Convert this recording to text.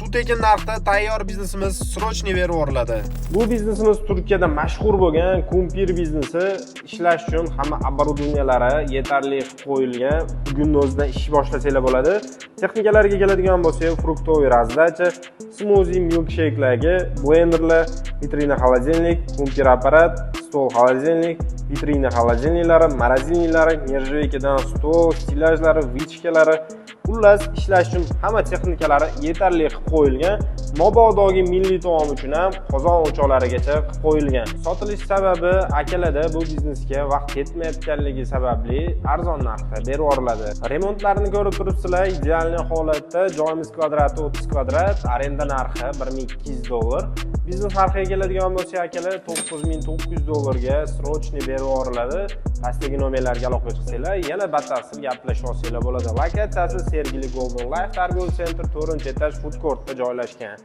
Suv tekin narxda tayyor biznesimiz срочный berib yuboriladi. Bu biznesimiz Turkiyada mashhur bo'lgan kumpir biznesi. Ishlash uchun hamma оборудования lari yetarli qilib qo'yilgan. Bugunni o'zidan ish boshlasanglar bo'ladi. Texnikalarga keladigan bo'lsak, фруктовый раздача, smuzi, milkshakelarga blenderlar, vitrina холодильник, kumpir apparat, stol холодильник, vitrina холодильник lari, морозильник lari, нержавейка dan stol, stellajlari, вытяжка lari, xullas, ishlash uchun hamma texnikalari yetarli qilib qo'yilgan. Mobodogi milliy taom uchun ham qozon o'choqlarigacha qilib qo'yilgan. Sotilish sababi, akalarda bu biznesga vaqt yetmayotganligi sababli arzon narxda berib yuboriladi. Remontlarni ko'rib turibsizlar, идеальный holatda. Joyimiz kvadrati 30 kvadrat, arenda narxi 1200 dollar. Biznes narxiga keladigan bo'lsak, akalar, 9900 dollarga срочный berib yuboriladi. Pastdagi nomerlarga aloqaga chiqsanglar, yana batafsil gaplashib olsanglar bo'ladi. Lokatsiyasi Sergeli Golden Life торговый центр, 4-этаж, food courtda joylashgan.